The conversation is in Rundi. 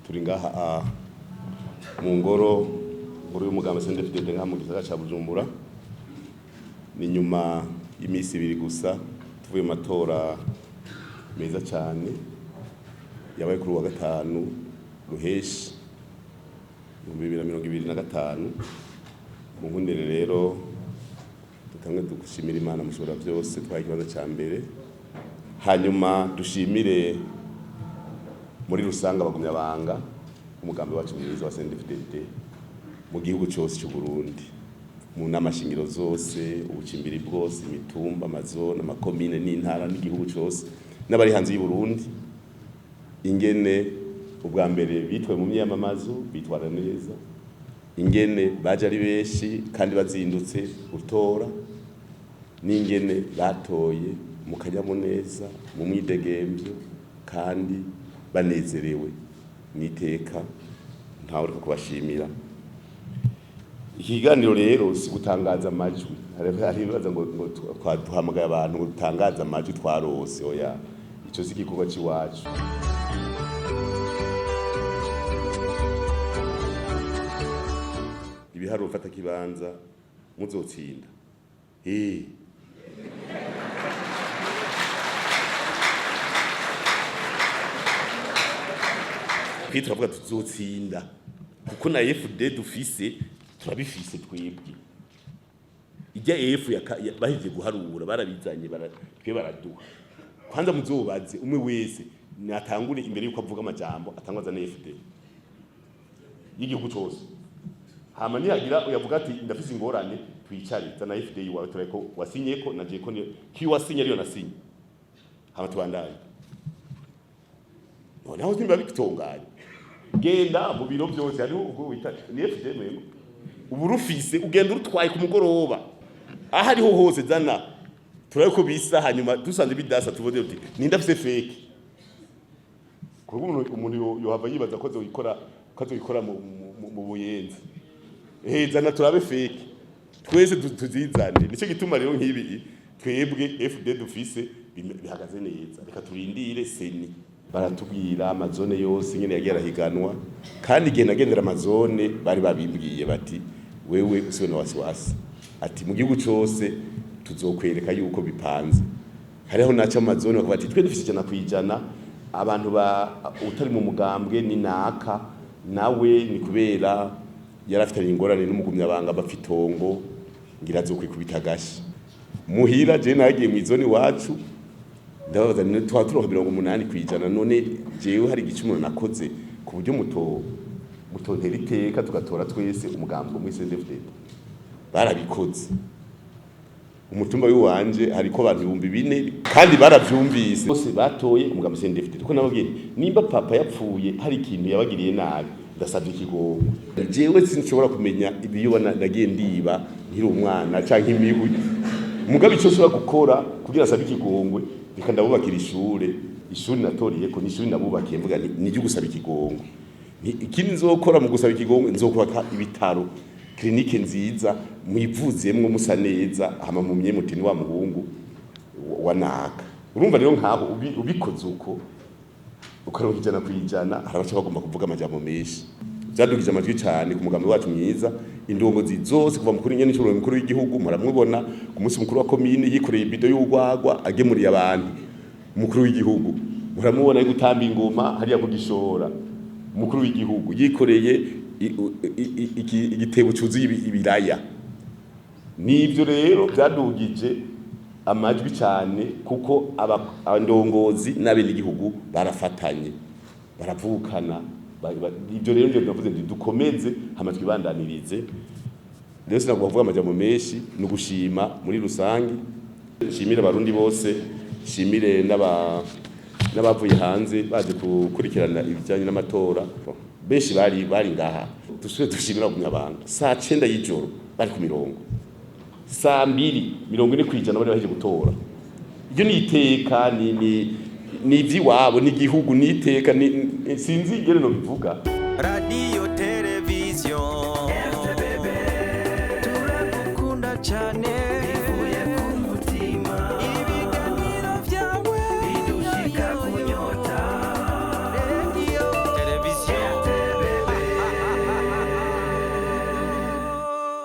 Turi ngaha mu ngoro nkuru y'umugambi CNDD-FDD ngaha mu gisagara ca Bujumbura. Ni nyuma y'imisi ibiri gusa tuvuye mu matora meza cane yabaye kuri uwa gatanu ruheshi 2025. Mu nkundire rero dutange dushimira Imana mushobora byose twaye ikibanza ca mbere, hanyuma dushimire muri rusange abagumyabanga umugambi wacu mwiza wa CNDD-FDD mu gihugu cyose cy'u Burundi, mu nama shingiro zose, ubucimbiri bwose, imitumba, amazone, amakomine n'intara n'igihugu cyose, n'abari hanze y'u Burundi, ingene ubwa mbere bitwe mu myamamazo bitwara neza, ingene baje ari benshi kandi bazindutse gutora, n'ingene batoye mu kanyamuneza, mu mwidegemvyo kandi banezerewe n'iteka. Ntawe ureka kubashimira. Ikiganiro rero si gutangaza amajwi. Hari ibibaza ngo twaduhamagaye abantu ngo dutangaze amajwi twarose. Oya, ico si igikorwa c'iwacu. Ibiharuro mfata kibanza muzotsinda. Twe turavuga tuzotsinda kuko na FD dufise, turabifise twebwe. Ijya F bahejeje guharura barabizanye, twe baraduha. Kwanza muzobaze umwe wese natangure imbere yuko avuga amajambo atangwaza na FD y'igihugu cose, hama niyagira uyavuga ati ndafise ingorane, twicare, zana FD iwawe tureko wasinye ko naje ko ki wasinye ariyo nasinye, hama tubandanye. Noneho nimba bitunganye, genda mu biro byose hariho ubwo wita ni FD mwengo ubu rufise, ugenda urutwaye ku mugoroba aho ariho hose, zana turabe ko bisa, hanyuma dusanze bidasa tuvuze uti ninde afise fake, kuko umuntu yohava yibaza ko azoyikora, ko azoyikora mu buyenzi. Zana turabe fake twese tuzizane. Nicyo gituma rero nk'ibi twebwe FD dufise bihagaze neza. Reka turindire CENI. Baratubwira amazone yose nyene yagiye arahiganwa, kandi igihe nagendera amazone bari babimbwiye bati wewe usiwe na wasiwasi, ati mu gihugu cose tuzokwereka yuko bipanze. Hariho naca amazone bakavuga ati twe dufise 100%, abantu ba utari mu mugambwe ni naka, nawe ni kubera yarafitanye ingorane n'umugumyabanga bapfa itongo, ngira azokwikubita agashi muhira. Je nagiye mw'izone iwacu ndababaza none twa turonka 80%, none jewe hari igicumuro nakoze ku buryo muto mutontera iteka tugatora twese umugambi umwe CNDD-FDD? Barabikoze. Umutumba w'iwanje hariko abantu 4000 kandi baravyumvise bose batoye umugambi CNDD-FDD, kuko nababwiye nimba papa yapfuye hari ikintu yabagiriye nabi, ndasavye ikigongwe. Jewe sinshobora kumenya ibiyo nagiye ndiba nkiri umwana canke imihwi, mugabe ico nshobora gukora kugira asabe ikigongwe, reka ndabubakira ishure. Ishuri natoriyeko ni ishuri nabubakiye, mvuga nti niryo gusaba ikigongwe. Ikindi nzokora mu gusaba ikigongwe, nzokubaka ibitaro, klinike nziza mwivuzemwo musa neza, hama mumye muti ni wa muhungu wa naka. Urumva rero nkaho ubikoze uko ukaronka 100%, hari abaca bagomba kuvuga amajambo menshi. Vyadugije amajwi cane ku mugambi wacu mwiza. Indongozi zose kuva mukuru nyene n'icubahiro mukuru w'igihugu, muramubona ku munsi mukuru wa komine yikoreye ibido y'urwagwa agemuriye abantu. Umukuru w'igihugu muramubona ari gutamba ingoma hariya ku Gishora. Umukuru w'igihugu yikoreye igitebo cuzuye ibiraya. Nivyo rero vyadugije amajwi cyane, kuko abandongozi n'abenegihugu barafatanye, baravukana. Ibyo rero nivyo navuze nti dukomeze hama twibandanirize. Rero sinagomba kuvuga amajambo menshi, ni ugushima muri rusange. Nshimire abarundi bose, nshimire n'abavuye hanze baje gukurikirana ibijyanye n'amatora. Benshi bari ngaha. Dusubire dushimire abagumyabanga, saa 9 y'ijoro bari ku mirongo, saa 2 40% bari baheje gutora. Ibyo ni iteka, ni ivy'iwabo, ni igihugu, ni iteka, sinzi ingene nobivuga. Radio television, turagukunda cyane.